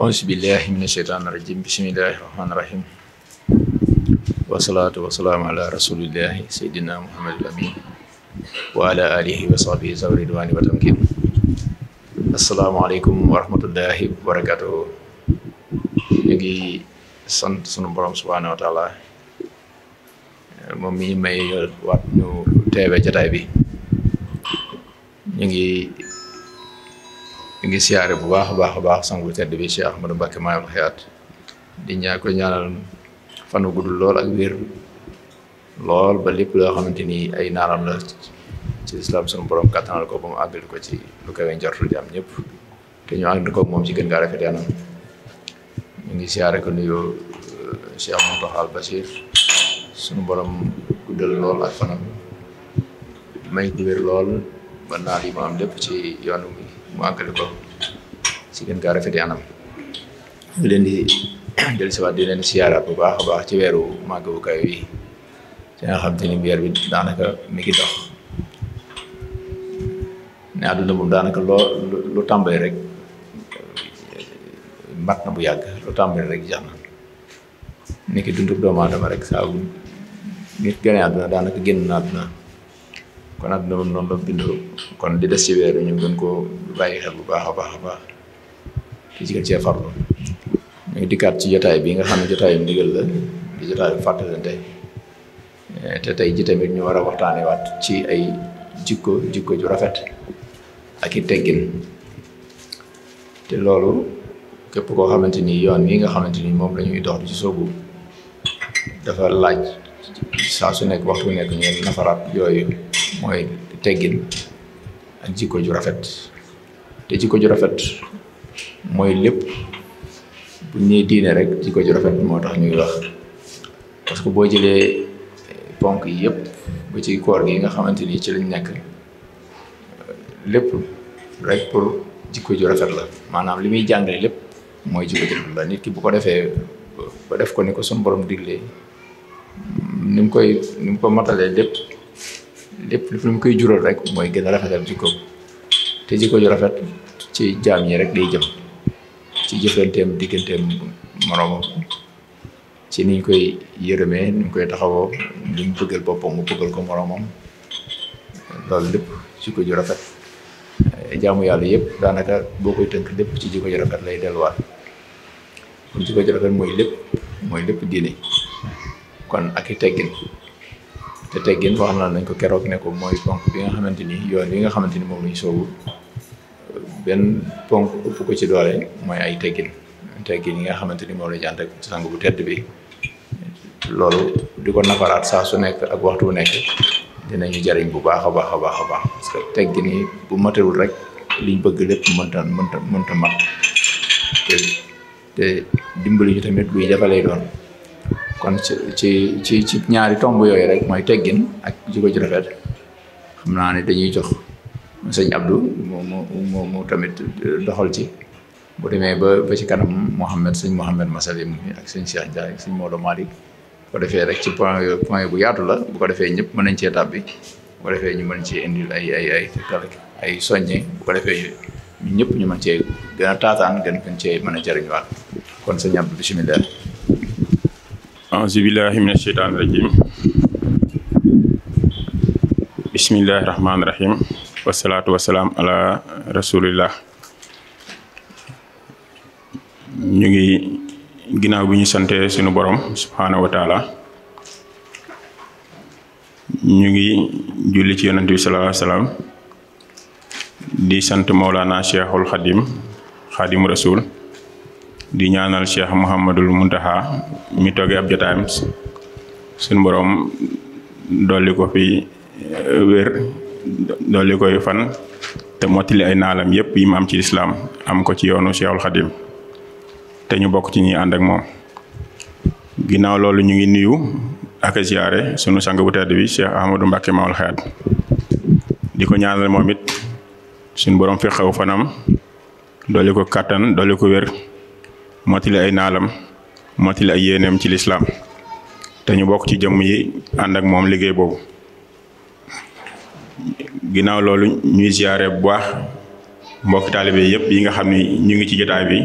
auzu billahi mina sheytaani rajim bismillahi rahmaani rahim wasalaatu wasalaamu ala rasulillahi seydina muhammadul amin wa ala alihi wa sahbihi zawi ridwani wa tamkin. asalaamaaleykum wa rahmatullahi wa barakatuhu. ñu ngi sant sunu borom subhanahu wa taala moom mi ñu may waat ñu teewe jataay bi. ñu ngi siyaare bu baax a baax sangu tedd bi Cheikh Ahmadou Mbacké Mayoul Hayaat di ko ñaanal fan wu gudd lool ak wér lool ba lépp loo xamante ni ay naaram la ci islam sunu borom kattanal ko ba mu àggali ko ci lu kawe njortul jàmm ñëpp te ñu ànd ko moom ci gën gaa rafet yanam. ñu ngi siyaare ko nuyu Cheikh Mountakha Al Bachir sunu borom guddal lool ak fanam may ko wér lool ba naal yi mu am lépp ci yoonu mu àggale ko ci gën gaa rafet anam. ñu leen di jël si waat di leen siyaaraat bu baax a baax ci weeru màgg bu kaw yi ci nga xam te ni weer bi daanaka mi ngi dox ne àdduna moom daanaka lu tàmbali rek mat na bu yàgg lu tàmbali rek jeex na ni ki dundu doomu aadama rek saa bu nit gën a àdduna daanaka génn na àdduna kon àdduna moom noonu la bindoo kon di des ci weer ñu gën koo bàyyi xel bu baax a baax ci gën cee farlu. ñu ngi dikkaat ci jotaay bi nga xam ne jotaayu ndigal la di jotaayu fàttalante te tey ji tamit ñu war a waxtaanee waat ci ay jikko ju rafet ak i teggin te loolu képp koo xamante ni yoon wi nga xamante ni moom la ñuy dox di ci soobu dafa laaj saa su nekk waxtu nekk ñu nafaraat yooyu mooy teggin ak jikko ju rafet te jikko ju rafet mooy lépp. bu ñuy diine rek jikko ju rafet moo tax ñuy wax parce que boo jëlee ponk yi yëpp ba ci koor gi nga xamante ni ci lañ nekk lépp rek pour jikko ju rafet la maanaam li muy jàngale lépp mooy jikko ju rafet la nit ki bu ko defee ba def ko ni ko suñu borom diglee ni mu ko matalee lépp li mu koy jural rek mooy gën a rafetal jikko te jikko ju rafet ci jaam ñi rek day jëm. ci jëflanteem digganteem moroomam ci niñ koy yërëmee niñ koy taxawoo li mu bëggal boppam mu bëggal ko moroomam loolu lépp jikko ju rafet jaamu yàlla yëpp daanaka boo koy tënk lépp ci jikko ju rafet lay delluwaat kon jikko ju rafet mooy lépp diine kon ak i teggin te teggin wax na nañ ko keroog ne ko mooy ponk bi nga xamante ni yoon bi nga xamante ni moom lañ soobu benn ponk ëpp ko ci doole mooy ay teggin yi nga xamante ni moom la jànt ak sang bu tedd bi loolu di ko nafaraat saa su nekk ak waxtu bu nekk dinañu jariñ bu baax a baax parce que teggin yi bu matewul rek liñ bëgg lépp mënta mat te dimbali ñu tamit luy jafe lay doon kon ci ñaari tomb yooyu rek mooy teggin ak jikko ju rafet xam naa ne dañuy jox sëñ Abdou moo tamit doxal ci bu demee ba ci kanam sëñ Mouhamed Masalim ak sëñ Cheikh Ndiaye ak sëñ Maodo Malick bu ko defee rek ci point bu yaatu la bu ko defee ñëpp mën nañ cee tàbbi bu ko defee ñu mën cee indil ay soññe bu ko defee ñun ñëpp ñu mën cee gën a taataan gën cee mën a jëriñwaat kon sëñ Abdou bismillah. auzu billahi mina sheytaani rajim bismillahi rahmaani rahim wasalaatu wasalaam ala rasulillah. ñu ngi ginnaaw bi ñu sante suñu borom subhaanahu wa taala ñu ngi julli ci yonent bi sallallahu alayhi wa sallam di sant Mawlana Cheikhul Xadim Rasul di ñaanal Cheikh Mouhamadul Muntaha mi toogee ab jotaayam suñu borom dolli ko fi wér dolli koy fan te mottali ay naalam yépp yi mu am ci lislaam am ko ci yoonu Cheikhul Khadim te ñu bokk ci ñi ànd ak moom. ginnaaw loolu ñu ngi nuyu ak ziyaare sunu sang bu tedd bi Cheikh Ahmadou Mbacké Mayoul Hayaat di ko ñaanal moom it suñu borom fi xaw fanam dolli ko kàttan dolli ko wér mottali ay naalam mottali ay yéeneem ci lislaam te ñu bokk ci jëmm yi ànd ak moom liggéey boobu. ginnaaw loolu ñuy ziyaare bu baax mbokk taalibe yëpp yi nga xam ni ñu ngi ci jotaay bi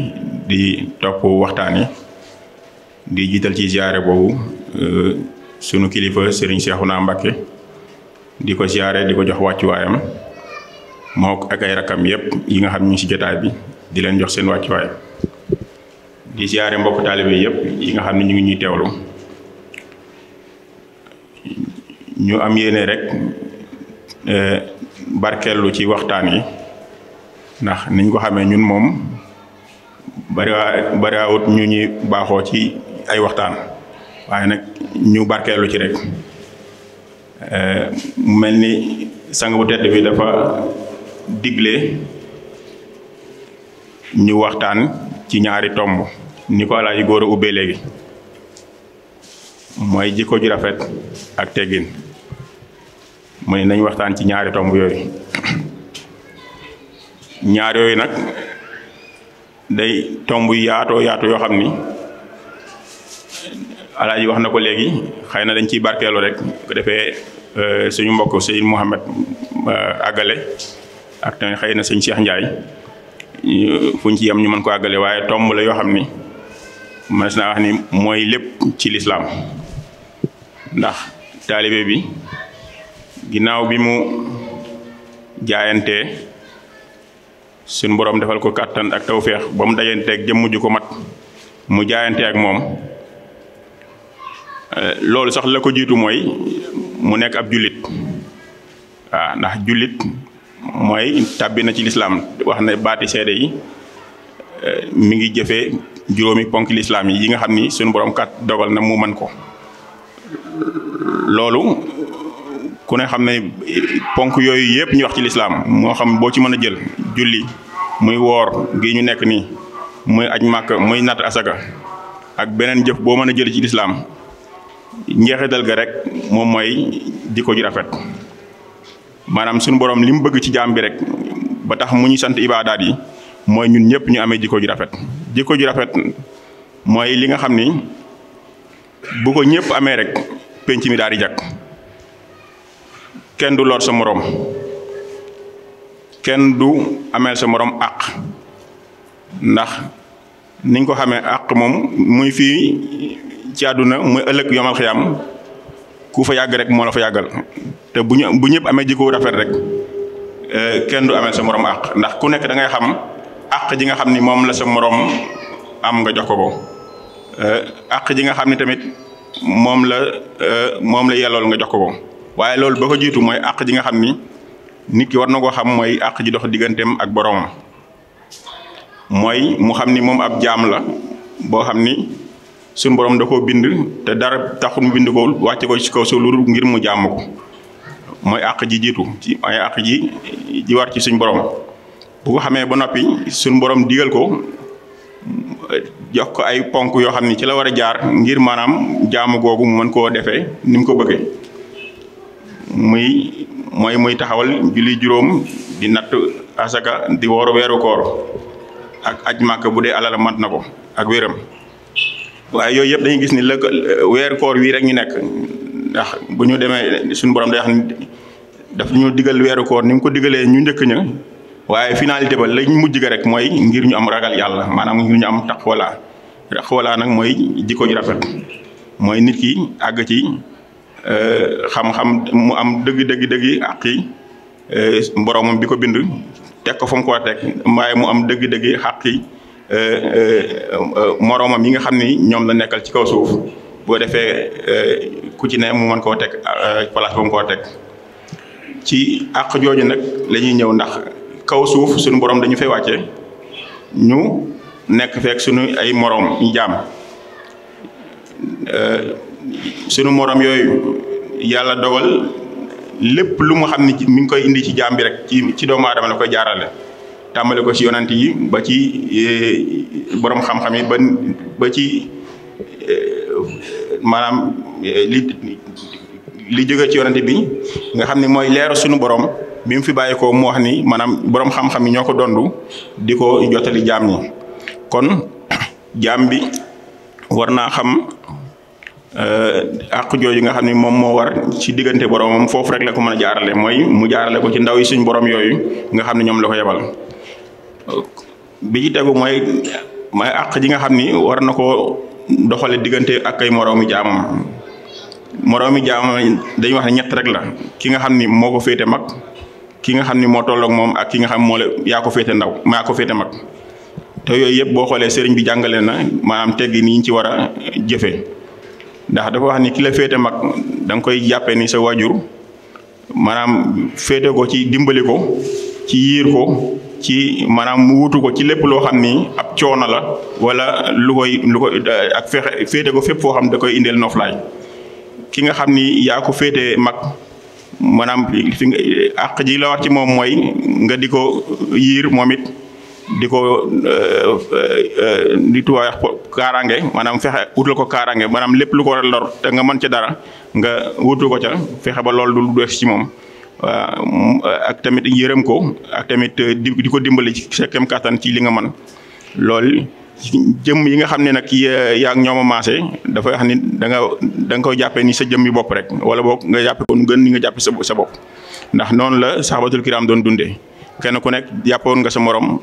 di topp waxtaan yi di jiital ci ziare boobu sunu kilifa Serigne Cheikhouna Mbacké di ko ziare di ko jox wàccuwaayam moo ak ay rakam yépp yi nga xam ñu ci jotaay bi di leen jox seen wàccuwaay di ziare mbokk taalibe yépp yi nga xam ne ñu ngi ñuy teewlu ñu am yéene rek barkeelu ci waxtaan yi ndax niñ ko xamee ñun moom bariwaawut ñu ñuy baaxoo ci ay waxtaan waaye nag ñu barkeelu ci rek mel ni sang bu tedd bi dafa digle ñu waxtaan ci ñaari tomb ni ko Alaaji Góora ubbee léegi mooy jikko ju rafet ak teggin mu ne nañ waxtaan ci ñaari tomb yooyu ñaar yooyu nag day tomb yu yaatoo yoo xam ni Alaaji wax na ko léegi xëy na dañ ciy barkeelu rek ko defee suñu mbokk sëñ Mouhamed àggale ak tamit xëy na sëñ Cheikh Ndiaye fuñ ci yem ñu mën ko àggale waaye tomb la yoo xam ni mënees naa wax ni mooy lépp ci lislaam ndax taalibe bi ginnaaw bi mu jaayantee suñ boroom defal ko kàttan ak tawféex ba mu dajanteeg jëmm ju ko mat mu jaayante ak moom loolu sax la ko jiitu mooy mu nekk ab jullit waaw ndax jullit mooy tàbbi na ci lislaam wax na baati seede yi mi ngi jëfee juróomi ponk lislaam yi nga xam ni suñu borom kat dogal na mu man ko loolu ku ne xam ne ponk yooyu yëpp ñu wax ci lislaam moo xam boo ci mën a jël julli muy woor gi ñu nekk nii muy aj màkk muy natt asaka ak beneen jëf boo mën a jël ci lislaam njeexital ga rek moom mooy jikko ju rafet maanaam suñu borom li mu bëgg ci jaam bi rek ba tax mu ñu sant ibaadaat yi mooy ñun ñëpp ñu amee jikko ju rafet jikko ju rafet mooy li nga xam ni bu ko ñëpp amee rek penc mi daal di jag kenn du lor sa morom kenn du ameel sa morom àq ndax niñ ko xamee àq moom muy fii ci àdduna muy ëllëg yomal xiyam ku fa yàgg rek moo la fa yàggal te bu ñëpp amee jikko rafet rek kenn du ameel sa morom àq ndax ku nekk da ngay xam àq ji nga xam ni moom la sa morom am nga jox ko àq ji nga xam ni tamit moom la yellool nga jox ko waaye loolu ba ko jiitu mooy àq ji nga xam ni nit ki war na koo xam mooy àq ji dox digganteem ak boroomam mooy mu xam ni moom ab jaam la boo xam ni suñu borom da koo bind te dara taxul mu bind ko wàcce ko ci kaw suuf lu ngir mu jàmm ko mooy àq ji jiitu ci ay àq ji war ci suñ borom bu ko xamee ba noppi suñu borom digal ko jox ko ay ponk yoo xam ni ci la war a jaar ngir maanaam jaamu googu mu mën koo defee ni mu ko bëggee muy taxawal julli juróom di natt asaka di woor weeru koor ak aj màkk bu dee alal mat na ko ak wéram waaye yooyu yëpp dañuy gis ni weer koor wii rek ñu nekk ndax bu ñu demee suñu borom day wax ni daf ñu digal weeru koor ni mu ko digalee ñu njëkk ña waaye finalité ba lañ mujj ga rek mooy ngir ñu am ragal yàlla maanaam ngir ñu am taqwala nag mooy jikko ju rafet mooy nit ki àgg ci xam-xam mu am dëgg àq yi boromam bi ko bind teg ko fa mu ko war a teg waaye mu am dëgg àq yi moroomam yi nga xam ni ñoom la nekkal ci kaw suuf boo defee ku ci ne mu mën koo teg place ba mu koo teg ci àq jooju nag la ñuy ñëw ndax kaw suuf suñu borom dañu fay wàcce ñu nekk fekk suñu ay moroom ñu jaam suñu moroom yooyu yàlla dogal lépp lu mu xam ni mi ngi koy indi ci jaam bi rek ci doomu aadama la koy jaarale tàmbale ko ci yonant yi ba ci borom xam-xam yi ba ci maanaam li jóge ci yonant bi nga xam ni mooy leeru suñu borom bi mu fi bàyyi ko mu wax ni maanaam borom xam-xam yi ñoo ko dondu di ko jottali jaam ñi kon jaam bi war naa xam àq jooju nga xam ni moom moo war ci diggante boromam foofu rek la ko mën a jaarale mooy mu jaarale ko ci ndaw yi suñ borom yooyu nga xam ne ñoom la ko yebal bi ci tegu mooy may àq ji nga xam ni war na koo doxale diggante ak ay moroomi jaamam dañuy wax ne ñett rek la ki nga xam ni moo ko féete mag ki nga xam ni moo tolloog moom ak ki nga xam moo la yaa ko féete ndaw maa ko féete mag te yooyu yëpp boo xoolee sëriñ bi jàngale na maanaam teggi ni ñu ci war a jëfee ndax dafa wax ni ki la féete mag da nga koy jàppee ni sa waajur maanaam féete ko ci dimbali ko ci yiir ko ci maanaam mu wutu ko ci lépp loo xam ni ab coono la wala lu koy ak fexe féete ko fépp foo xam da koy indeel noflaay ki nga xam ni yaa ko féete mag maanaam fi nga àq ji la war ci moom mooy nga di ko yiir moom it di ko di tuwaay kaaraange maanaam fexe wutal ko kaaraange maanaam lépp lu ko war a lor te nga mën ca dara nga wutu ko ca fexe ba loolu du def ci moom ak tamit yërëm ko ak tamit di ko dimbali ci sa kem kàttan ci li nga mën loolu jëmm yi nga xam ne nag yaa ak ñoom a maase dafay wax ni da nga koy jàppee ni sa jëmmi bopp rek wala boog nga jàppe ko nu gën ni nga jàppe sa bopp ndax noonu la saxaabatul kiram doon dundee kenn ku nekk jàppoon nga sa morom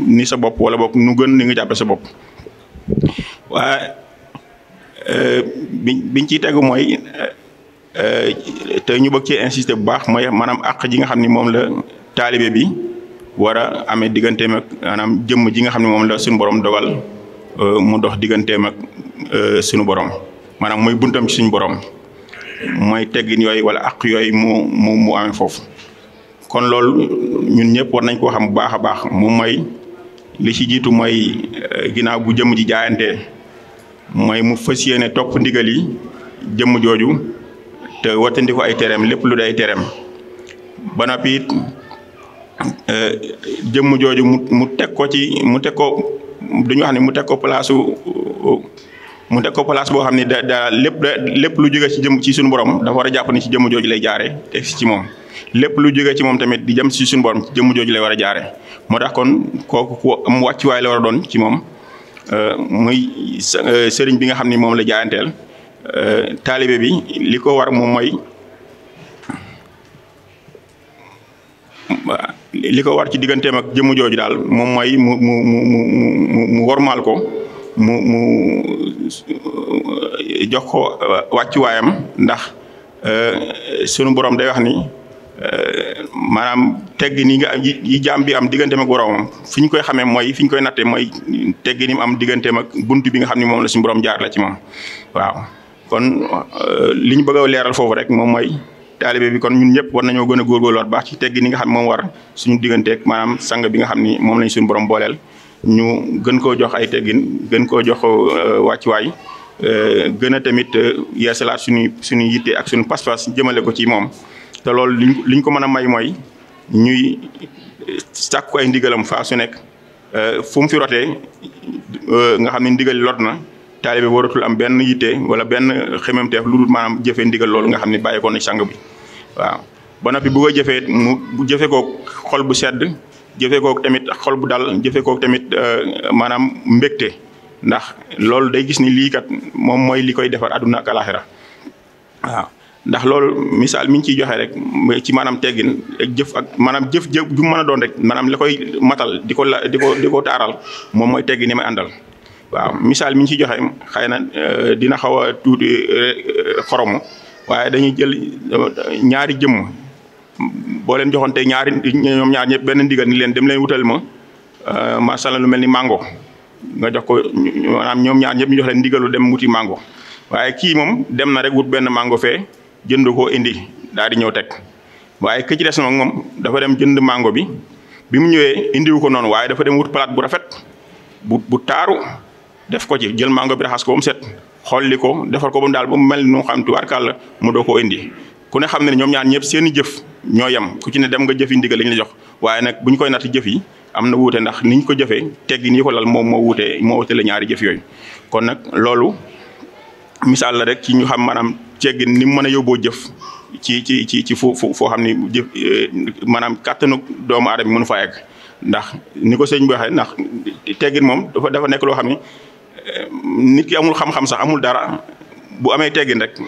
ni sa bopp wala boog nu gën ni nga jàppe sa bopp waaye biñ ciy tegu mooy te ñu bëgg cee insister bu baax mooy maanaam àq ji nga xam ni moom la taalibe bi war a amee digganteem ak maanaam jëmm ji nga xam ne moom la suñu borom dogal mu dox digganteem ak suñu borom maanaam mooy buntam ci suñu borom mooy teggin yooyu wala àq yooyu mu amee foofu. kon loolu ñun ñëpp war nañ koo xam bu baax a baax moom mooy li ci jiitu mooy ginnaaw bu jëmm ji jaayantee mooy mu fas yéene topp ndigal yi jëmm jooju te wattandi ko ay tereem lépp lu day tereem ba noppi it jëmm jooju mu teg ko duñu wax ne mu teg ko place boo xam ne da lépp lu jóge ci suñu borom dafa war a jàpp ni ci jëmm jooju lay jaare teg si ci moom lépp lu jóge ci moom tamit di jëm si suñu borom ci jëmm jooju lay war a jaare moo tax kon kooku ku am wàccuwaay la war a doon ci moom muy sëriñ bi nga xam ni moom la jaayanteel taalibe bi li ko war moom mooy li ko war ci digganteem ak jëmm jooju daal moom mooy mu wormaal ko mu jox ko wàccuwaayam ndax sunu borom day wax ni maanaam teggi ni nga yi jaam bi am digganteem ak boromam fi ñu koy xamee mooy fi ñu koy nattee mooy teggi ni mu am digganteem ak buntu bi nga xam ni moom la suñu borom jaar la ci moom waaw kon li ñu bëgg a leeral foofu rek moom mooy taalibe bi kon ñun ñëpp war nañoo gën a góorgóorluwaat baax ci teggi ni nga xam ne moom war suñu digganteeg maanaam sang bi nga xam ni moom lañ suñu borom booleel ñu gën koo jox ay teggin gën koo jox wàccuwaay gën a tamit yeesalaat suñu yitte ak suñu pas-pas jëmale ko ci moom te loolu liñ ko mën a may mooy ñuy sàkku ay ndigalam faa su nekk fu mu fi rotee nga xam ne ndigal lot na taalibe waratul am benn yitte wala benn xememteef lu dul maanaam jëfee ndigal loolu nga xam ne bàyyi ko na sang bi waaw ba noppi bu ko jëfee mu jëfee koog xol bu sedd jëfee koog tamit xol bu dal jëfee koog tamit maanaam mbégte ndax loolu day gis ni lii kat moom mooy li koy defar àdduna ak alaxira waaw ndax loolu misaal mi ñu ciy joxe rek ci maanaam teggin ak jëf ak maanaam jëf ju mën a doon rek maanaam la koy matal di ko taaral moom mooy teggin ni may àndal waaw misaal mi ñu ciy joxe xëy na dina xaw a tuuti xoromu waaye dañuy jël ñaari jëmm boo leen joxoon tey ñoom ñaar ñëpp benn ndigal ni leen dem leen wutal ma macha allah lu mel ni mango nga jox ko maanaam ñoom ñaar ñëpp ñu jox leen ndigalu dem wuti mango waaye kii moom dem na rek wut benn mango fee jënd ko indi daal di ñëw teg waaye ki ci des nag moom dafa dem jënd mango bi mu ñëwee indiwu ko noonu waaye dafa dem wut palaat bu rafet bu taaru def ko ci jël mango bi raxas ko ba mu set xolli ko defal ko ba mu daal ba mu mel ni xam tubaarkàlla mu doo koo indi ku ne xam ne ñoom ñaar ñëpp seen i jëf ñoo yem ku ci ne dem nga jëfi ndigal li ñu la jox waaye nag bu ñu koy natt jëf yi am na wuute ndax niñ ko jëfee teggi nii ko lal moom moo wuute la ñaari jëf yooyu kon nag loolu misaal la rek ci ñu xam maanaam teggin ni mu mën a yóbboo jëf ci foo xam ni jëf maanaam kàttanu doomu aadama bi mënu faa egg ndax ni ko sëñ bi waxee ndax teggin moom dafa nekk loo xam ni nit ki amul xam-xam sax amul dara bu amee teggin rek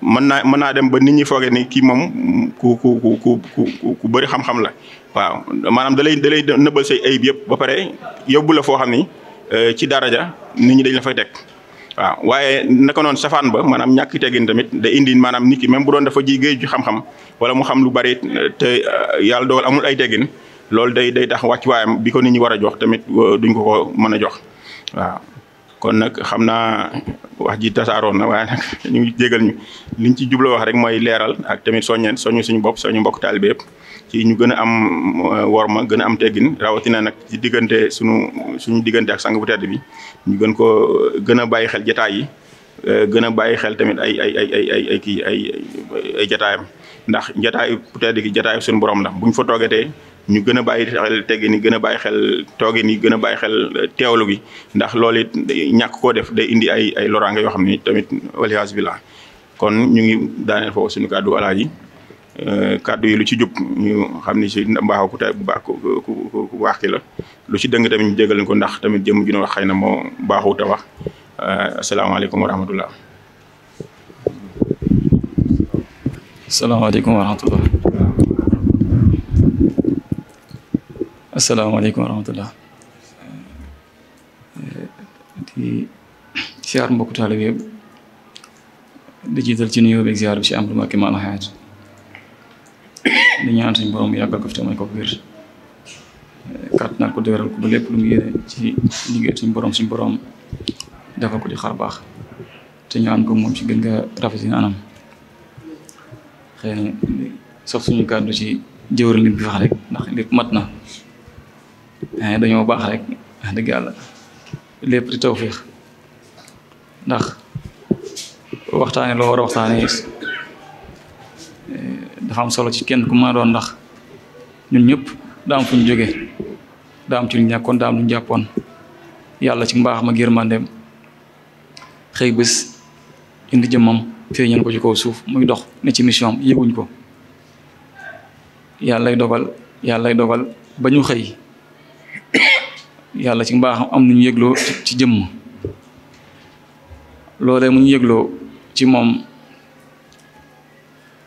mën naa dem ba nit ñi foogee ni kii moom ku bëri xam-xam la waaw maanaam da lay nëbbal say ayib yëpp ba pare yóbbu la foo xam ni ci daraja nit ñi dañ la fay teg waaw waaye naka noonu safaan ba maanaam ñàkk teggin tamit da indi maanaam nit ki même bu doon dafa ji géej ju xam-xam wala mu xam lu bari te yàlla dogal amul ay teggin loolu day tax wàccuwaayam bi ko nit ñi war a jox tamit duñ ko mën a jox waaw. kon nag xam naa wax ji tasaaroon na waaye nag ñu ngi jégal ñu liñ ci jubla wax rek mooy leeral ak tamit soññu suñu bopp soñu mbokk taalibe yëpp ci ñu gën a am worma gën a am teggin rawatina nag ci diggante suñu diggante ak sang bu tedd bi ñu gën ko gën a bàyyi xel jataay yi gën a bàyyi xel tamit ay jataayam ndax jataay bu tedd gi jataay suñu borom la buñ fa toogatee ñu gën a bàyyi xel teggin yi gën a bàyyi xel toogin yi gën a bàyyi xel teewlu gi ndax loolu it ñàkk koo def day indi ay loraange yoo xam ni tamit waliyaas billah kon ñu ngi daaneel foofu suñu kàddu alaaji kàddu yi lu ci jub ñu xam ni si mbaaxu ku tey bu baax ku baax ki la lu ci dëng tamit ñu jégal ko ndax tamit jëm ju ñu wax xëy na moo baaxut a wax asalaamaaleykum wa rahmatullah. asalaamaaleykum wa rahmatullah. asalaamaaleykum wa rahmatullah. di siyaar mbokku taalibe yëpp di jiital ci nuyoo beeg ziar bi ci am lu ma ki maanaam xayaat di ñaan suñu borom yàggal ko fi te may ko wér kàttanal ko dëgëral ko ba lépp lu mu yéene ci liggéey suñu borom defal ko di xar baax te ñu ànd ko moom ci gën nga rafetin anam xëy na sof suñu kàddu ci jëwëral li bi wax rek ndax lépp mat na dañoo baax rek wax dëgg yàlla lépp di tawfeex ndax waxtaane loo war a waxtaane dafa am solo ci kenn ku ma doon ndax ñun ñëpp daa am fu ñu jógee daa am ci lu ñàkkoon daa am lu ñu jàppoon yàlla ci mbaax ma yërmandeem xëy bés indi jëmmam feeñal ko ci kaw suuf muy dox ne ci mission am yëguñ ko yàllay dogal ba ñu xëy yàlla ci mbaaxam am nu ñu yëgloo ci jëmm loolee mu ñu yëgloo ci moom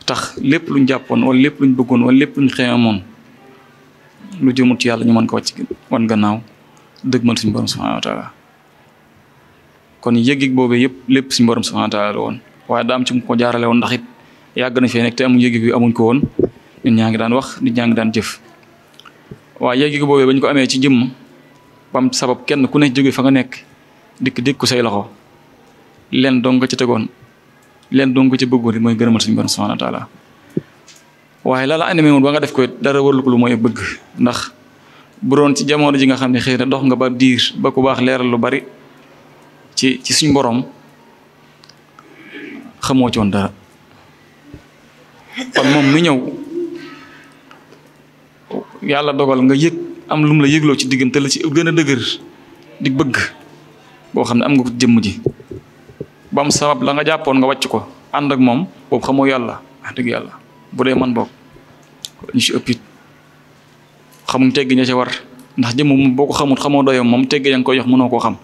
tax lépp luñ jàppoon wala lépp luñ bëggoon wala lépp luñ xeemoon lu jëmut ci yàlla ñu mën ko wàcc wan gannaaw dëgg man suñu borom subhanahu wa taala kon yëg-yëg boobee yëpp lépp suñu borom subhanahu wa taala la woon waaye daa am ci mu ko jaarale woon ndax it yàgg na fee nekk te amuñ yëg-yëg bi amuñ ko woon nit ñaa ngi daan wax nit ñaa ngi daan jëf waaye yëg-yëg boobee bañ ko amee ci jëmm bam sabab kenn ku ne jóge fa nga nekk dikk ko say loxo leen dong nga ca tegoon leen dong nga ca bëggoon mooy gërëmal suñu borom subhanahu wa taala waaye la animé woon ba nga def ko dara warlu ko lu mooy bëgg ndax bu doon ci jamono ji nga xam ne xëy na dox nga ba diir ba ku baax leeral lu bari ci suñu borom xamoo ci woon dara kon moom mi ñëw yàlla dogal nga yëg am lu mu la yëgloo ci diggante la ci gën a dëgër di bëgg boo xam ne am nga ko jëmm ji ba mu sabab la nga jàppoon nga wàcc ko ànd ak moom boobu xamoo yàlla wax dëgg yàlla bu dee man boog ñu si ëpp it xamuñ teggi ña ca war ndax jëmm moom boo ko xamut xamoo doyam moom teggi ya nga koy jox mënoo koo xam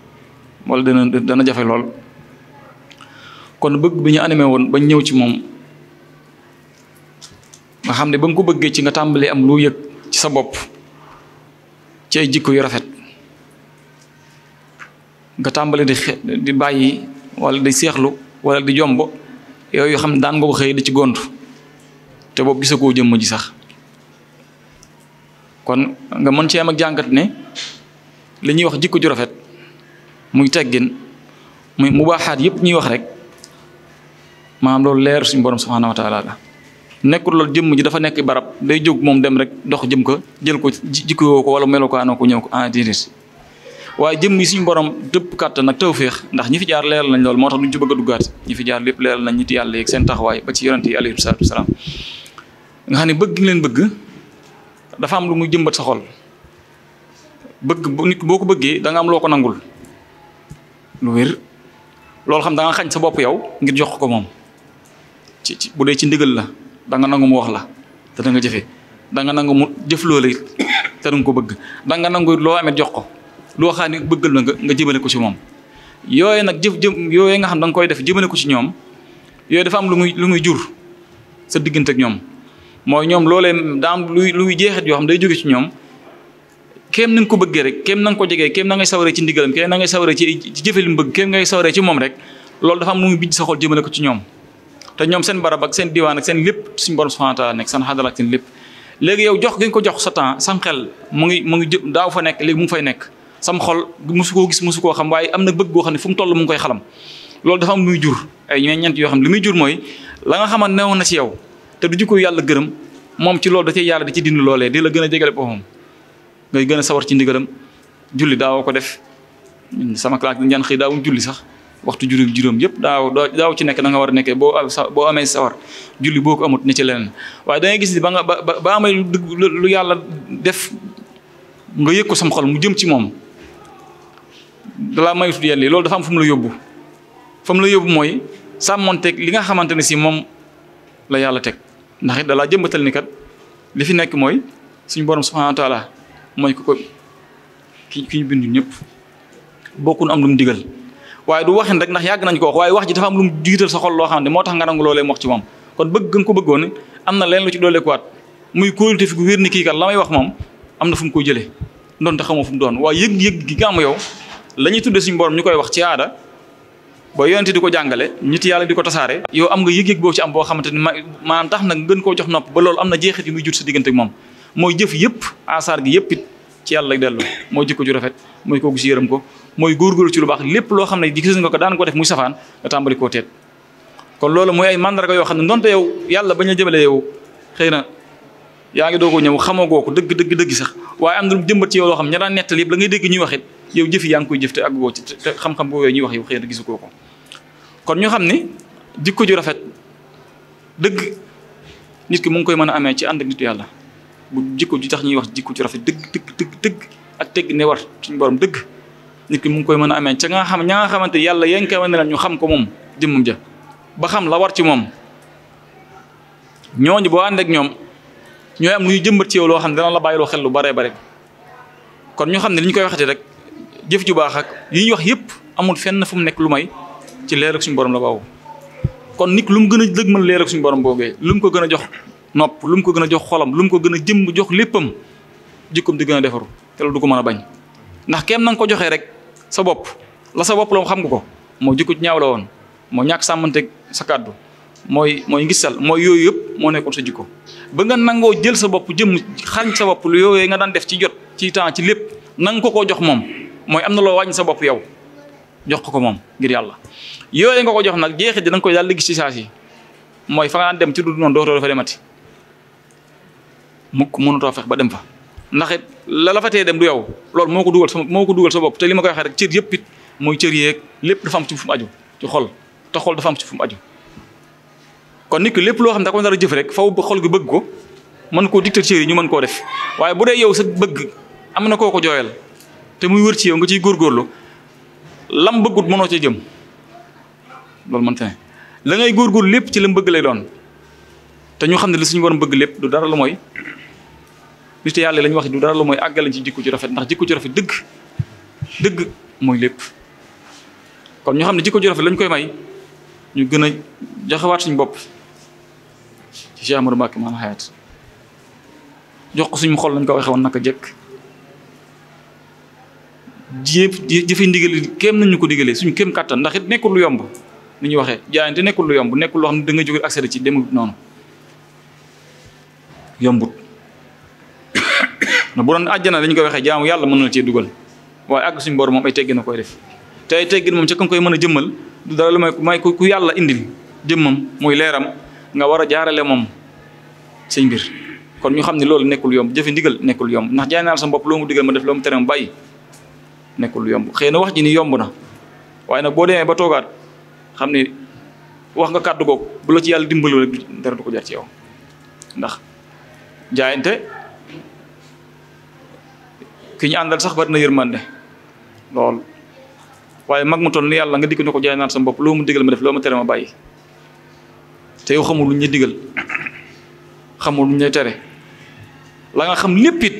wala dana jafe lool kon bëgg bi ñu animé woon ba ñëw ci moom nga xam ne ba nga ko bëggee ci nga tàmbalee am lu yëg ci sa bopp ci ay jikko yu rafet nga tàmbalee di bàyyi wala di seexlu wala di jomb yooyu xam ne daan nga ko xëy di ci gont te boobu gisagoo jëmm ji sax kon nga mën ci am ak jàngat ne li ñuy wax jikko ju rafet muy teggin muy mubaaxaat yëpp ñuy wax rek maanaam loolu leer suñu borom subhanahu wa taala la nekkul loolu jëmm ji dafa nekk barab day jóg moom dem rek dox jëm ko jël ko jikkoo ko wala melokaanoo ko ñëw ko déedéet waaye jëmm yi suñu borom dëpp kàttan nag tawféex ndax ñi fi jaar leeral nañ loolu moo tax duñ ci bëgg a duggaat ñi fi jaar lépp leeral nañ nit yàlla yeeg seen taxawaay ba ci yonent yi alayhi salaatu wasalaam nga xam ne bëgg leen bëgg dafa am lu muy jëmbat sa xol bëgg nit boo ko bëggee da nga am loo ko nangul lu wér loolu xam da nga xañ sa bopp yow ngir jox ko moom ci bu dee ci ndigal la da nga nangu mu wax la te da nga jëfee da nga nangu mu jëf loola it te da nga ko bëgg da nga nangu loo amee jox ko loo xam ne bëggal na nga jëmale ko ci moom yooyu nag yooyu nga xam da nga koy def jëmale ko ci ñoom yooyu dafa am lu muy jur sa diggante ak ñoom mooy ñoom loolee daa am luy jeexit yoo xam day jóge ci ñoom kéem na nga ko bëggee rek kéem na nga ko jegee kéem na ngay sawaree ci ndigalam kéem na ngay sawaree ci jëfe li mu bëgg kéem ngay sawaree ci moom rek loolu dafa am lu muy bijj sa xol jëmale ko ci ñoom te ñoom seen barab ak seen diwaan ak seen lépp suñu borom subhanahu wa taala nekk seen xadal ak seen lépp léegi yow jox gi nga ko jox sa temps sam xel mu ngi daaw fa nekk léegi mu ngi fay nekk sam xol musu koo gis musu koo xam waaye am na bëgg goo xam ne fu mu toll mu ngi koy xalam loolu dafa am lu muy jur ay ñeent yoo xam ne li muy jur mooy la nga xamante newoon na ci yow te du jikko yàlla gërëm moom ci loolu da cay yàlla di ci dindi loolee di la gën a jegale boppam ngay gën a sawar ci ndigalam julli daawoo ko def sama classe dañ daan xëy daawuñ julli sax waxtu juróom yëpp daaw ci nekk da nga war a nekkee boo amee sawar julli boo ko amut ne ci leneen waaye da ngay gis ni ba amee lu yàlla def nga yëg ko sam xol mu jëm ci moom dalaa mayut yenn yi loolu dafa am fu mu la yóbbu mooy sàmmonteeg li nga xamante ne si moom la yàlla teg ndax it dalaa jëmbatal ni kat li fi nekk mooy suñu borom subhanahu wa taala mooy ko ki ñu bindu ñëpp bokkun am lu mu digal waaye du waxin rek ndax yàgg nañ ko wax waaye wax ji dafa am lu mu jiital sa xol loo xam ne moo tax nga nangu loolee mu wax ci moom kon bëgg nga ko bëggoon am na leen lu ci dooleekuwaat muy kóolute fi gu wér ni kii kat la may wax moom am na fu mu koy jëlee ndonte xamoo fu mu doon waaye yëg-yëg gi nga am yow la ñuy tudde suñu borom ñu koy wax ci aada ba yonente di ko jàngale nit yàlla di ko tasaare yow am nga yëg-yëg boo ci am boo xamante ni maanaam tax nag gën koo jox nopp ba loolu am na jeexit yu muy jut sa diggante ak moom mooy jëf yëpp asaar gi yëpp it ci yàlla lay dellu mooy jikko ju rafet mooy kooku si yërëm ko mooy góorgóorlu ci lu baax lépp loo xam ne gis nga ko daan ko def muy safaan nga tàmbali koo teet kon loolu mooy ay mandarga yoo xam ne ndonte yow yàlla bañ a jëmale yow xëy na yaa ngi doogoo ñëw xamagoo ko dëgg sax waaye am na lu jëmbat ci yow loo xam ña daan nettal yëpp la ngay dégg ñuy wax it yow jëfi yaa ngi koy jëf te àggugoo ci te xam-xam boobu ñuy wax yow xëy na gisu koo ko kon ñu xam ne jikko ju rafet dëgg nit ki mu ngi koy mën a amee ci ànd ak nitu yàlla bu jikko ji tax ñuy wax jikko ju rafet dëgg ak tegg ne war suñu borom dëgg nit ki mu ngi koy mën a amee ca nga xam ña nga xamante yàlla yéen koy wane ñu xam ko moom jëmmam ja ba xam la war ci moom ñooñu boo ànd ak ñoom ñooy am luy jëmbat ci yow loo xam ne dana la bàyyiloo xel lu bare kon ñu xam ne li ñu koy waxati rek jëf ju baax ak yi ñuy wax yëpp amul fenn fu mu nekk lu may ci leer ak suñu borom la baaw kon nit lu mu gën a dëgmal leer ak suñu borom boogee lu mu ko gën a jox nopp lu mu ko gën a jox xolam lu mu ko gën a jëmm jox léppam jikkoom di gën a defaru te loolu du ko mën a bañ ndax kenn na nga ko joxee rek sa bopp la sa bopp la xam nga ko moo jikko ñaaw la woon moo ñàkk sàmmanteeg sa kàddu mooy ngisal mooy yooyu yëpp moo nekkoon sa jikko ba nga nangoo jël sa bopp jëm xañ sa bopp lu yooyee nga daan def ci jot ci temps ci lépp nanga ko koo jox moom mooy am na loo wàññi sa bopp yow jox ko moom ngir yàlla yooyee nga ko jox nag jeexit dina nga koy daal di gis ci saa si mooy fa nga daan dem ci du noonu dootoo dafa demati mukk mënutoo fex ba dem fa ndax it la fa tee dem du yow loolu moo ko dugal sa bopp te li ma koy waxee rek cër yëpp it mooy cër yeeg lépp dafa am ci fu mu aju ci xol te xol dafa am ci fu mu aju kon nit ki lépp loo xam ne da ko nar a jëf rek faw xol gi bëgg ko mën koo dicté cër yi ñu mën koo def waaye bu dee yow sa bëgg am na koo ko jooyal te muy wër ci yow nga ciy góorgóorlu lam bëggut mënoo ci jëm loolu mënta ne la ngay góorgóorlu lépp ci lam bëgg lay doon te ñu xam ne li suñu borom bëgg lépp du dara lu mooy nit yàlla lañ wax du dara lu mooy àggale ci jikko ci rafet ndax jikko ci rafet dëgg mooy lépp kon ñu xam ne jikko ci rafet lañ koy may ñu gën a joxewaat suñu bopp ci Cheikh Amadou Mbacké maanaam xayaat jox ko suñu xol lañ ko waxee woon naka jekk jëfe ndigal kéem nañu ko digalee suñu kéem kàttan ndax it nekkul lu yomb ni ñuy waxee jaayante nekkul lu yomb nekkul loo xam ne da nga jóge accès ci demut noonu yombut na bu doon àjjana dañu koy waxee jaamu yàlla mën na cee dugal waaye àgg suñu borom moom ay teggin na koy def te ay teggin moom ca kam koy mën a jëmmal du dara lu may ku yàlla indil jëmmam muy leeram nga war a jaarale moom sëñ mbir kon ñu xam ne loolu nekkul yomb jëfe ndigal nekkul yomb ndax jaay naa sa bopp loo mu digal ma def loo mu tere ma bàyyi nekkul yomb xëy na wax ji ni yomb na waaye nag boo demee ba toogaat xam ne wax nga kàddu googu bu la ci yàlla dimbalu rek dara du ko jar ci yow ndax jaayante ki ñu àndal sax bari na yërmande lool waaye mag mu toll ni yàlla nga dikk ne ko jaay naan sa bopp loo mu digal ma def loo ma tere ma bàyyi te yow xamul lu ñu digal xamul lu ñu tere la nga xam lépp it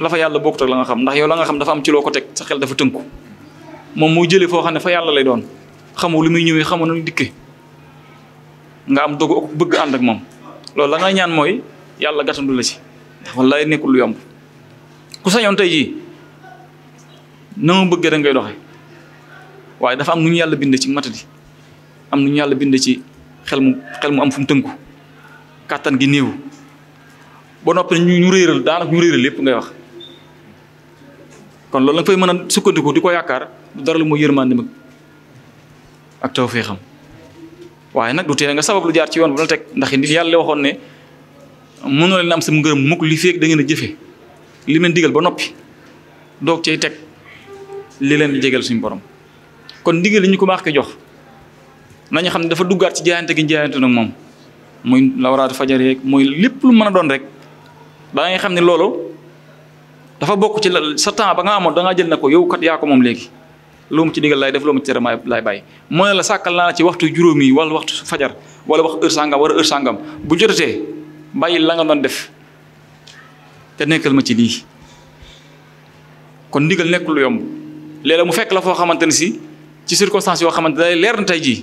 la fa yàlla bokkut ak la nga xam ndax yow la nga xam dafa am ci loo ko teg sa xel dafa tënku moom muy jëlee foo xam ne fa yàlla lay doon xamul lu muy ñëwee xamul nu dikke nga am dogu ak bëgg ànd ak moom loolu la nga ñaan mooy yàlla gàttandu la ci ndax wallaay nekkul lu yomb ku sañoon tey jii na ma bëgg da ngay doxe waaye dafa am nu ñu yàlla bind ci matadi am nu ñu yàlla bind ci xel mu am fu mu tënku kàttan gi néew ba noppi ñu réeral daanaka ñu réeral lépp ngay wax kon loolu la nga fay mën a sukkandiku di ko yaakaar du dara lu mooy yërmande mag ak tawfeexam waaye nag du tee nga sabab lu jaar ci yoon bu la teg ndax nit yàlla waxoon ne mënoo leen am sama ngërëm mukk li feeg da ngeen a jëfe li leen digal ba noppi doog cay teg li leen di jégal suñu borom kon ndigal li ñu ko baax ko jox nañu xam ne dafa duggaat ci jaayante gi jaayante nag moom muy lawraatu fajar yeeg muy lépp lu mën a doon rek da ngay xam ne loolu dafa bokk ci sa temps ba nga amoon da ngaa jël na ko yow kat yaa ko moom léegi loo mu ci digal lay def loo mu ci tere lay bàyyi moo ne la sàkkal naa la ci waxtu juróomi yi wala waxtu fajar wala wax heure sàngam wala heure sàngam bu jotatee bàyyi la nga doon def te nekkal ma ci lii kon ndigal nekk lu yomb léeg-léeg mu fekk la foo xamante ne si ci circonstance yoo xamante day leer na tey jii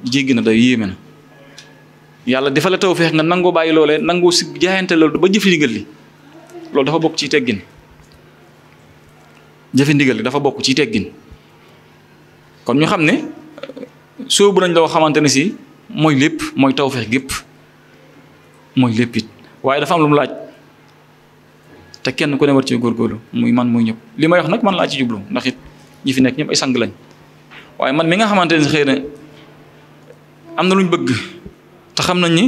jéggi na day yéeme na yàlla dafa la tawfeex nga nangoo bàyyi loolee nangoo si jaayante loolu ba jëfi ndigal li loolu dafa bokk ci teggin jëfi ndigal li dafa bokk ci teggin kon ñu xam ne soobu nañ loo xamante ne si mooy lépp mooy tawfeex gépp mooy lépp it waaye dafa am lu mu laaj te kenn ku ne war ci góorgóorlu muy man muy ñëpp li may wax nag man laa ci jublu ndax it ñi fi nekk ñëpp ay sang lañ waaye man mi nga xamante ne xëy na am na luñ bëgg te xam nañ ni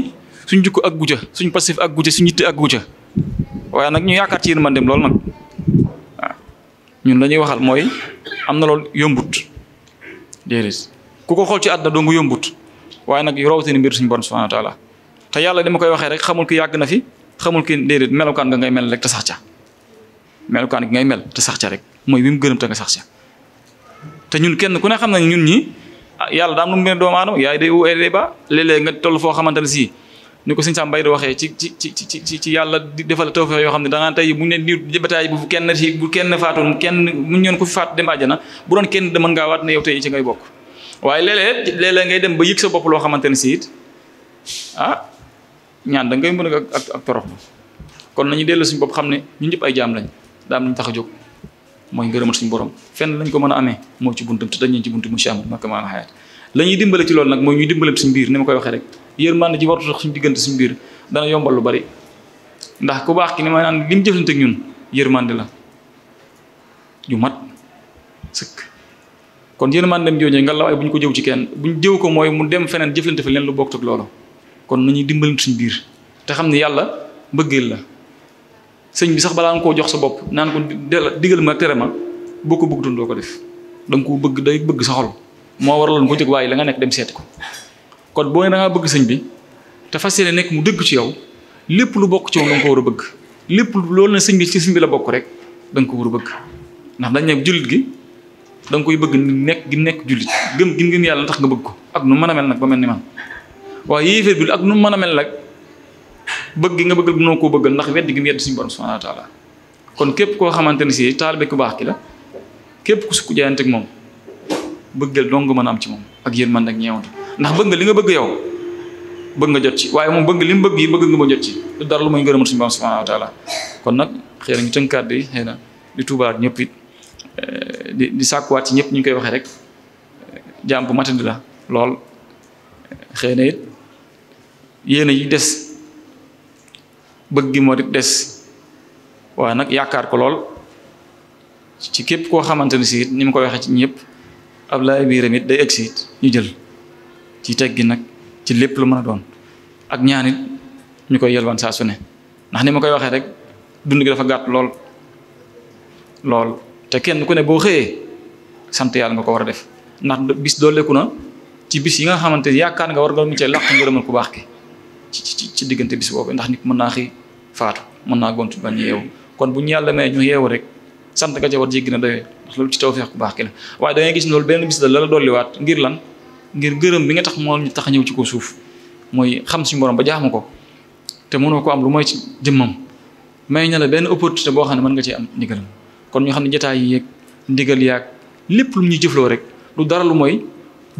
suñ jukko ak guja suñ passif ak guja suñ yitte ak guja waaye nag ñu yaakaar ci yërmandeem loolu nag waaw ñun lañuy waxal mooy am na loolu yombut déedéet ku ko xool ci àdduna doo nga yombut waaye nag rawatina mbir suñu borom subhanahu wa taala te yàlla dama koy waxee rek xamul ki yàgg na fi xamul ki déedéet melokaan nga ngay mel rek te sax ca melokaan gi ngay mel te sax ca rek mooy bi mu gërëm te nga sax ca te ñun kenn ku ne xam nañ ñun ñi yàlla daam nu mu gën doomu aadama yaay day ba léeg-léeg nga toll foo xamante ne si ni ko sëñ Sam Mbaye di waxee ci yàlla di defal tawfeex yoo xam ne danaa tey bu ñu ne di bataay bu kenn faatoon kenn mu ñoon ko fi faatu dem àjjana bu doon kenn mën ngaa waat ne yow tey ci ngay bokk waaye léeg-léeg ngay dem ba yëg sa bopp loo xamante ne si it ñaan da ngay mën ak toroxlu kon nañu dellu suñu bopp xam ne ñun ñëpp ay jaam lañ daam nañ tax a jóg mooy ngërëmal suñu borom fenn lañ ko mën a amee moo ci buntam te dañu ci buntu mu Cheikh Makka maa xayaat la ñuy dimbale ci loolu nag mooy ñuy dimbale suñu biir ni ma koy waxee rek yërmande ji wartu tax suñu diggante suñu biir dana yombal lu bari ndax ku baax ki ni ma naan li mu jëflante ak ñun yërmande la ju mat sëkk kon yërmandem jooju nga la waaye bu ñu ko jëw ci kenn bu ñu jëw ko mooy mu dem feneen jëflante fa leen lu bokk ak loolu kon nañuy dimbalante suñu biir te xam ne yàlla mbëggeel la sëñ bi sax balaa nga koo jox sa bopp naan ko digal ma tere ma boo ko bëgg doo ko def da nga ko bëgg day bëgg sa xol moo waraloon ko jóg waaye la nga nekk dem seeti ko kon boo ne da ngaa bëgg sëñ bi te fas yéene nekk mu dëgg ci yow lépp lu bokk ci moom da nga ko war a bëgg lépp loolu ne sëñ bi ci sëñ bi la bokk rek da nga ko war a bëgg ndax dañ ne jullit gi da nga koy bëgg nekk gi nekk jullit gëm gi ngeen yàlla tax nga bëgg ko ak nu mën a mel nag ba mel ni man waaye yéeféer bi ak nu mën a mel nag bëgg gi nga bëggal mënoo koo bëggal ndax weddi gi weddi suñu borom subhanahu wa taala kon képp koo xamante ne si taalibe ku baax ki la képp ku sukk jaayante ak moom bëggal dong nga mën a am ci moom ak yërmande ak ñeewantu ndax bëgg nga li nga bëgg yow bëgg nga jot ci waaye moom bëgg li mu bëgg yi bëgg nga ma jot ci du dara lu muy ngërëmal suñu borom subhanahu wa taala kon nag xëy na ñu tënkaat bi xëy na di tuubaat ñëpp it di sàkkuwaat ci ñëpp ñu koy waxee rek jaam bu matandi la lool xëy na it yéen yi des bëgg gi moo di des waaye nag yaakaar ko lool ci képp koo xamante ne si ni ma koy waxee ci ñëpp ab laay biiram it day egg si it ñu jël ci teg gi nag ci lépp lu mën a doon ak ñaan it ñu koy yelwaan saa su ne ndax ni ma koy waxee rek dund gi dafa gàtt lool te kenn ku ne boo xëyee sant yàlla nga ko war a def ndax bis dooleeku na ci bis yi nga xamante ne yaakaar nga war nga mu cee làq ngërëmal ku baax ki ci diggante bis boobu ndax nit mën naa xëy faatu mën naa gont ban yeewu kon bu ñu yàlla may ñu yeewu rek sant nga ca war jéggi na doyee ndax loolu ci tawfeex ku baax ki la waaye da ngay gis loolu benn bis la dolliwaat ngir lan ngir gërëm bi nga tax moo ñu tax a ñëw ci ko suuf mooy xam suñu borom ba jaaxma ko te mënoo ko am lu mooy ci jëmmam may na la benn opportunité boo xam ne mën nga cee am ndigalam kon ñu xam ne jotaay yi yeeg ndigal yaag lépp lu ñuy jëfloo rek lu dara lu mooy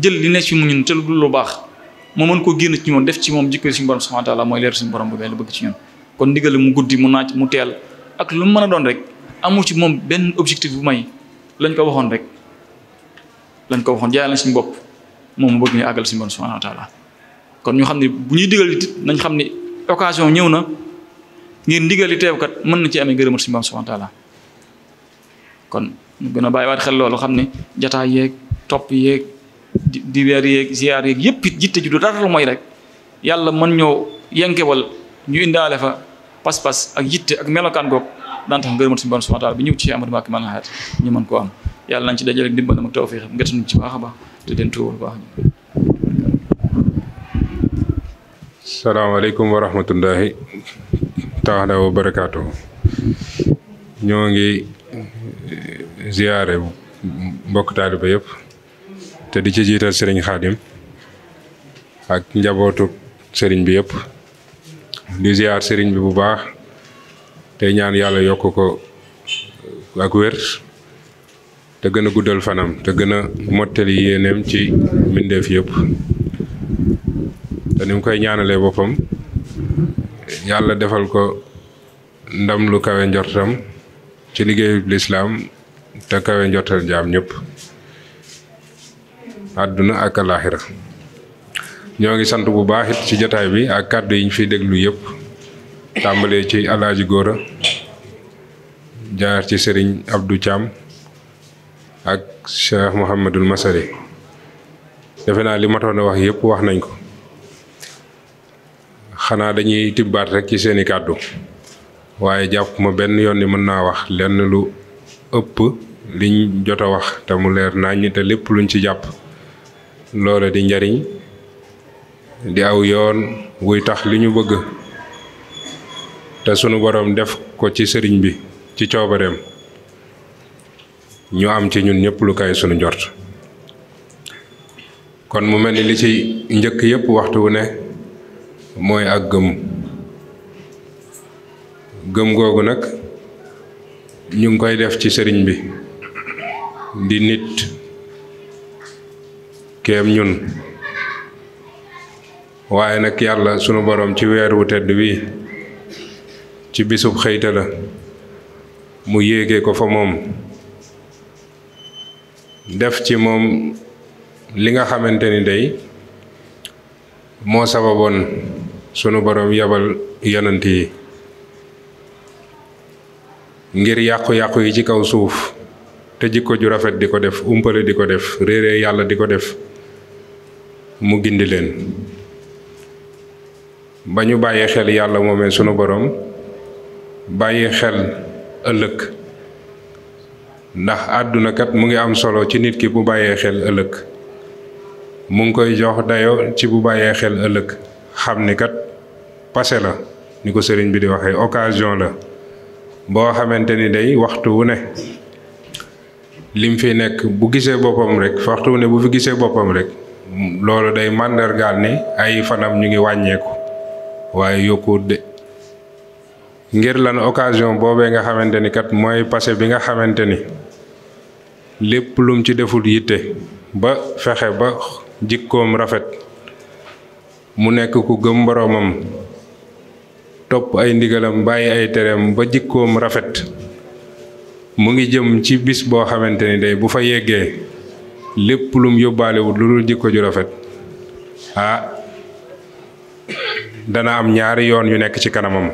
jël li nekk ci mu ñun te lu baax moo mën koo génn ci ñoom def ci moom jikko suñu borom subhanahu wa ta'ala mooy leer suñu borom bu bëgg ci ñun kon ndigal mu guddi mu naaj mu teel ak lu mu mën a doon rek amul ci moom benn objectif bu may lañ ko waxoon rek lañ ko waxoon jaay lañ suñu bopp moom mu bëgg ñu àggal suñu borom subhanahu wa taala kon ñu xam ne bu ñuy digal it nañ xam ne occasion ñëw na ngir ndigal li teewkat mën na ci amee ngërëmal suñu borom subhanahu wa taala kon ñu gën a bàyyiwaat xel loolu xam ne jataay yeeg topp yeeg di weer yeeg ziar yeeg yëpp it jitte ju du dara lu mooy rek yàlla mën ñoo yenkewal ñu indaale fa pas-pas ak yitte ak melokaan goog daan tax ngërëmal suñu borom subhanahu wa taala bi ñëw ci Amadou Mbacké Maal Hayaat ñu mën koo am yàlla nañ ci dajale dimbalam ak tawfiix ngëtanuñ ci baax a baax te den tuubal baax. salaamaaleykum wa rahmatullahi taala wa barakaatu. ñoo ngi ziyaare mbokk taaliba yëpp te di ci jiital sëriñ Xaadim ak njabootu sëriñ bi yëpp di ziyaar sëriñ bi bu baax te ñaan yàlla yokk ko ak wér te gën a guddal fanam te gën a mottali yéeneem ci mbindeef yëpp te ni mu koy ñaanalee boppam yàlla defal ko ndam lu kawe njortam ci liggéeyu lislaam te kawe njortal jaam ñëpp àdduna ak alaaxira ñoo ngi sant bu baax it ci jotaay bi ak kàddu yi ñu fiy déglu yëpp tàmbalee ci alaaji Góora jaar ci sëriñ Abdou Thiam ak Cheikh Mouhamadul Masari defe naa li matoon a wax yëpp wax nañ ko xanaa dañuy tibbaat rek ci seeni kàddu waaye jàpp ma benn yoon ni mën naa wax lenn lu ëpp liñ jot a wax te mu leer naññ te lépp luñ ci jàpp loola di njariñ di aw yoon wuy tax li ñu bëgg te sunu boroom def ko ci sëriñ bi ci coobareem ñu am ci ñun ñëpp lu kay sunu njort kon mu mel ni li ci njëkk yëpp waxtu wu ne mooy ak gëm googu nag ñu ngi koy def ci sëriñ bi di nit kéem ñun waaye nag yàlla sunu boroom ci weer wu tedd wi ci bisub xëyta la mu yéege ko fa moom def ci moom li nga xamante ni day moo sababoon sunu boroom yabal yonent yi ngir yàqu-yàqu yi ci kaw suuf te jikko ju rafet di ko def umpale di ko def réere yàlla di ko def mu gindi leen ba ñu bàyyi xel yàlla moomee sunu boroom bàyyi xel ëllëg ndax àdduna kat mu ngi am solo ci nit ki bu bàyyee xel ëllëg mu ngi koy jox dayo ci bu bàyyee xel ëllëg xam ni kat passé la ni ko sëriñ bi di waxee occasion la boo xamante ni day waxtu wu ne lim fi nekk bu gisee boppam rek waxtu wu ne bu fi gisee boppam rek loolu day màndargaal ni ay fanam ñu ngi wàññeeku waaye yokkuwut de ngir lan occasion boobee nga xamante ni kat mooy passé bi nga xamante ni lépp lum ci deful yitte ba fexe ba jikkoom rafet mu nekk ku gëm boroomam topp ay ndigalam bàyyi ay tereem ba jikkoom rafet mu ngi jëm ci bis boo xamante ni day bu fa yeggee lépp lum yóbbaalewut lu dul jikko ju rafet dana am ñaari yoon yu nekk ci kanamam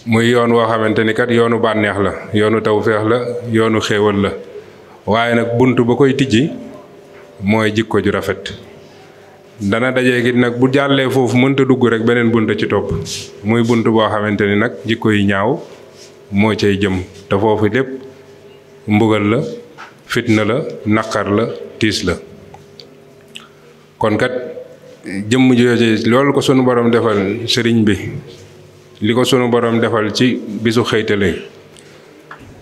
muy yoon woo xamante ni kat yoonu bànneex la yoonu tawféex la yoonu xéewal la waaye nag bunt ba koy tijji mooy jikko ju rafet dana dajee gi nag bu jàllee foofu mënta dugg rek beneen bunt ci topp muy bunt boo xamante ni nag jikko yi ñaaw moo cay jëm te foofu lépp mbugal la fitna la naqar la tiis la kon kat jëmm jooje loolu ko sunu borom defal sëriñ bi li ko sunu borom defal ci bisu xëytale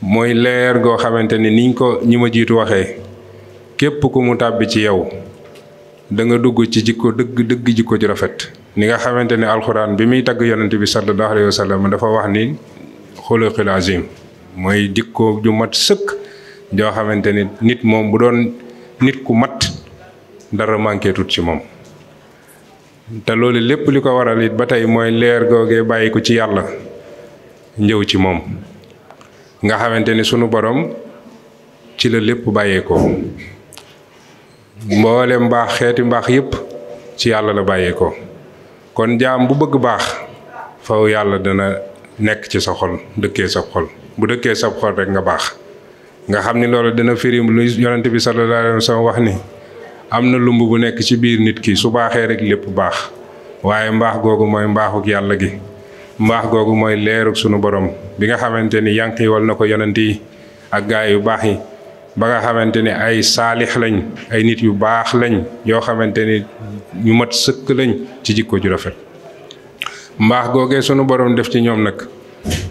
mooy leer goo xamante ni niñ ko ñi ma jiitu waxee képp ku mu tàbbi ci yow da nga dugg ci jikko dëgg jikko ju rafet ni nga xamante ni alxuraan bi muy tagg yonent bi sallallahu alayhi wa sallam dafa wax ni xuluqul azim mooy jikko ju mat sëkk joo xamante ni nit moom bu doon nit ku mat dara manqué tut ci moom te loolu lépp li ko waral it ba tey mooy leer googee bàyyi ko ci yàlla ñëw ci moom nga xamante ni sunu borom ci la lépp bàyyeekoo mboolem mbaax xeeti mbaax yépp ci yàlla la bàyyeekoo kon jaam bu bëgg baax faw yàlla dana nekk ci sa xol dëkkee sa xol bu dëkkee sa xol rek nga baax nga xam ni loolu dana firi lu yonent bi sallallahu alayhi wa sallam wax ni am na lumb bu nekk ci biir nit ki su baaxee rek lépp baax waaye mbaax googu mooy mbaaxuk yàlla gi mbaax googu mooy leeruk sunu borom bi nga xamante ni yanqiwal na ko yonent yi ak gaay yu baax yi ba nga xamante ni ay saalix lañ ay nit yu baax lañ yoo xamante ni ñu mat sëkk lañ ci jikko ju rafet mbaax googee sunu borom def ci ñoom nag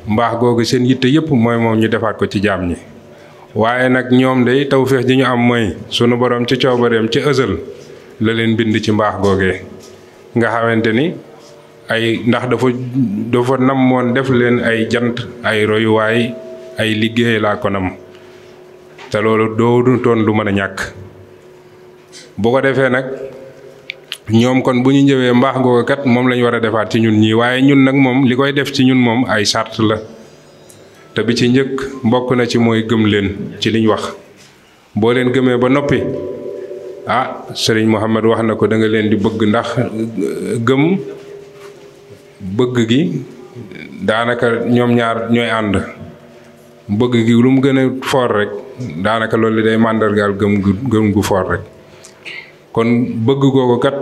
mbaax googu seen yitte yépp mooy moom ñu defaat ko ci jaam ñi waaye nag ñoom day tawféex ji ñu am mooy sunu borom ci coobareem ci ësal la leen bind ci mbaax googee nga xamante ni ay ndax dafa namoon def leen ay jant ay royuwaay ay liggéey laa ko nam te loolu doodu toon lu mën a ñàkk bu ko defee nag ñoom kon bu ñu ñëwee mbaax googu kat moom lañu war a defaat ci ñun ñii waaye ñun nag moom li koy def ci ñun moom ay sart la te bi ci njëkk bokk na ci mooy gëm leen ci liñ wax boo leen gëmee ba noppi sëriñ Muhammad wax na ko da nga leen di bëgg ndax gëm bëgg gi daanaka ñoom ñaar ñooy ànd bëgg gi lu mu gën a foor rek daanaka loolu day màndargaal gëm gu foor rek kon bëgg googu kat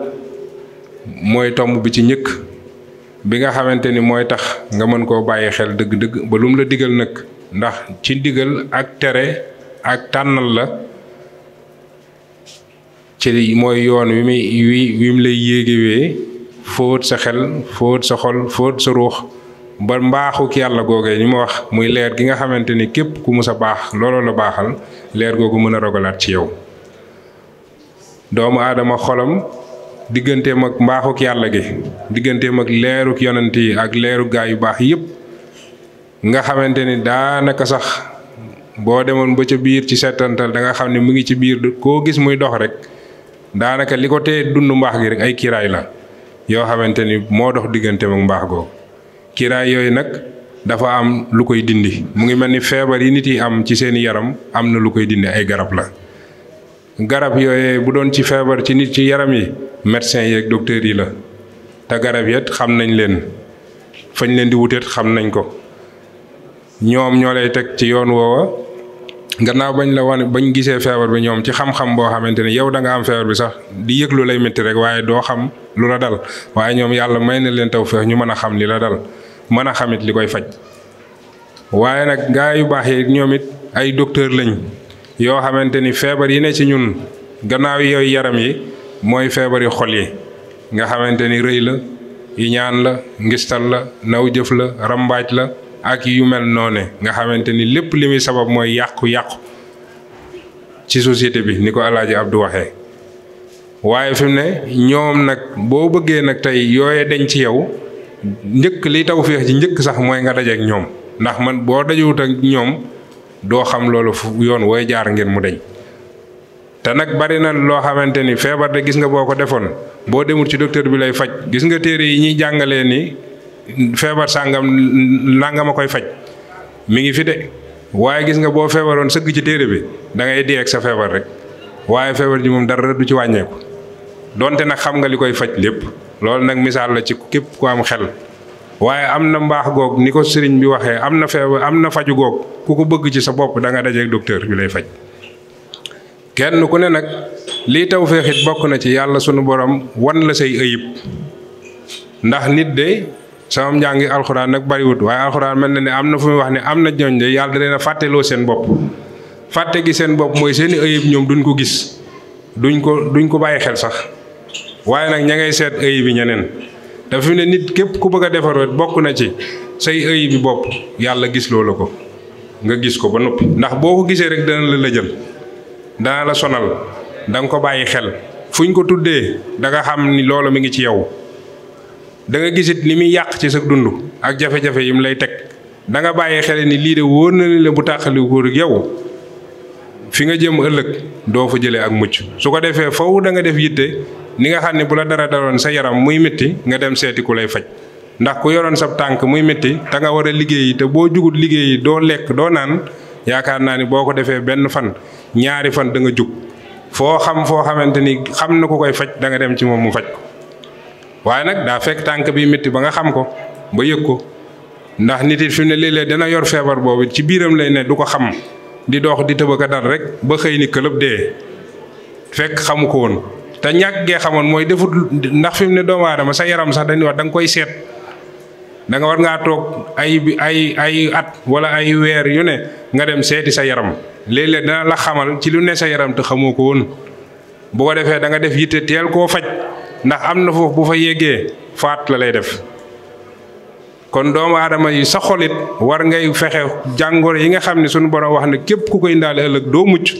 mooy tomb bi ci njëkk bi nga xamante ni mooy tax nga mën koo bàyyi xel dëgg-dëgg ba lu mu la digal nag ndax ci digal ak tere ak tànnal la ci mooy yoon wi mu lay yéegewee fóot sa xel fóot sa xol fóot sa ruux ba mbaaxuk yàlla googee ñu ma wax muy leer gi nga xamante ni képp ku mus a baax looloo la baaxal leer googu mën a rogalaat ci yow doomu aadama xolam digganteem ak mbaaxuk yàlla gi digganteem ak leeruk yonent yi ak leeruk gaa yu baax yépp nga xamante ni daanaka sax boo demoon ba ca biir ci settantal da nga xam ne mu ngi ci biir koo gis muy dox rek daanaka li ko tee dund mbaax gi rek ay kiiraay la yoo xamante ni moo dox digganteem ak mbaax googu kiiraay yooyu nag dafa am lu koy dindi mu ngi mel ni feebar yi nit yi am ci seeni yaram am na lu koy dindi ay garab la garab yooyee bu doon ci feebar ci nit ci yaram yi médecins yi ak docteurs yi la te garab yet xam nañ leen fañ leen di wuteet xam nañ ko ñoom ñoo lay teg ci yoon woowa gannaaw bañ la wane bañ gisee feebar bi ñoom ci xam-xam boo xamante ne yow da nga am feebar bi sax di yëg lu lay métti rek waaye doo xam lu la dal waaye ñoom yàlla may na leen tawfeex ñu mën a xam li la dal mën a xamit li koy faj waaye nag gaa yu baax yi ñoom it ay docteur lañ yoo xamante ni feebar yi ne ci ñun gannaaw yooyu yaram yi mooy feebar yi xol yi nga xamante ni rëy la iñaan la ngistal la naw jëf la rambaaj la ak yu mel noone nga xamante ni lépp li muy sabab mooy yàqu-yàqu ci société bi ni ko Alaaji Abdu waxee waaye fi mu ne ñoom nag boo bëggee nag tey yooye deñ ci yow njëkk li tawfeex ji njëkk sax mooy nga dajeek ñoom ndax man boo dajewut ak ñoom doo xam loolu fu yoon wooy jaar ngir mu deñ te nag bari na loo xamante ni feebar de gis nga boo ko defoon boo demul ci docteur bi lay faj gis nga téere yi ñuy jàngalee ni feebar sàngam nangam a koy faj mi ngi fi de waaye gis nga boo feebaroon sëgg ci téere bi da ngay dee ak sa feebar rek waaye feebar ji moom dara du ci wàññeeku donte nag xam nga li koy faj lépp loolu nag misaal la ci képp ku am xel waaye am na mbaax goog ni ko sëriñ bi waxee am na feebar am na faju goog ku ko bëgg ci sa bopp da nga dajeek docteur bi lay faj kenn ku ne nag lii tawfeexit bokk na ci yàlla sunu borom wan la say ayib ndax nit de sama njàngi alxuraan nag bariwut waaye alxuraan mel na ne am na fu muy wax ne am na ñooñ de yàlla da leen a fàtteloo seen bopp fàtte gi seen bopp mooy seeni ayib ñoom duñ ko gis duñ ko bàyyi xel sax waaye nag ña ngay seet ayib yi ñeneen te fi ne nit képp ku bëgg a defaroo bokk na ci say ayib bi bopp yàlla gis loola ko nga gis ko ba noppi ndax boo ko gisee rek dana la lëjal dana la sonal da nga ko bàyyi xel fuñ ko tuddee da nga xam ni loolu mi ngi ci yow da nga gisit li muy yàq ci sa dund ak jafe-jafe yi mu lay teg da nga bàyyi xel ni lii de wóor na la bu tàqali ko rek yow fi nga jëm ëllëg doo fa jëlee ak mucc su ko defee foofu da nga def yitte ni nga xam ne bu la dara daloon sa yaram muy métti nga dem seeti ku lay faj ndax ku yoroon sa tànk muy métti te nga war a liggéeyi te boo jugut liggéeyi doo lekk doo naan yaakaar naa ni boo ko defee benn fan ñaari fan da nga jug foo xamante ni xam na ku koy faj da nga dem ci moom mu faj ko waaye nag daa fekk tànk bi métti ba nga xam ko ba yëg ko ndax nit it fi mu ne léeg-léeg dana yor feebar boobu ci biiram lay ne du ko xam di dox di tëbaka dal rek ba xëy ni këlëb dee fekk xamu ko woon te ñàkk gee xamoon mooy defut ndax fi mu ne doomu aadama sa yaram sax dañuy wax da nga koy seet da nga war ngaa toog ay at wala ay weer yu ne nga dem seeti sa yaram léeg-léeg dana la xamal ci lu ne sa yaram te xamoo ko woon bu ko defee da nga def yitte teel koo faj ndax am na foofu bu fa yeggee faat la lay def kon doomu aadama yi sa xolit war ngay fexe jàngoro yi nga xam ne suñu borom wax ne képp ku koy indaale ëllëg doo mucc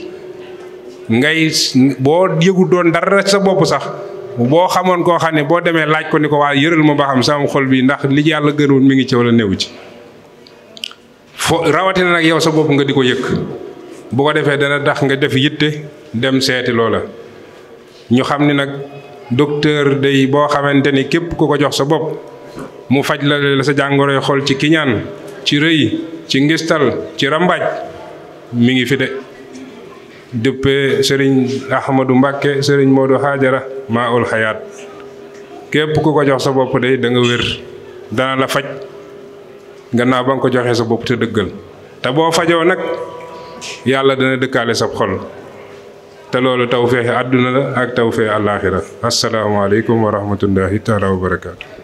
ngay boo yëgu doon dara sa bopp sax boo xamoon koo xam ne boo demee laaj ko ni ko waa yëral ma ba xam sama xol bi ndax li yàlla gënoon mi ngi ci wala newu ci rawatina nag yow sa bopp nga di ko yëg bu ko defee dana tax nga def yitte dem seeti loola ñu xam ni nag docteur day boo xamante ni képp ku ko jox sa bopp mu faj la sa jàngoroy xol ci kiñaan ci rëy ci ngistal ci rambaaj mi ngi fi de duppee sëriñ Ahmadou Mbàkke sëriñ Modou Haajara maa ul xayaat képp ku ko jox sa bopp day da nga wér dana la faj gannaaw ba nga ko joxee sa bopp te dëggal te boo fajoo nag yàlla dana dëkkaale sab xol te loolu tawfeexi àdduna la ak tawfeexi àllaaxira asalaamaaleykum wa rahmatullahi taala wa barakaatu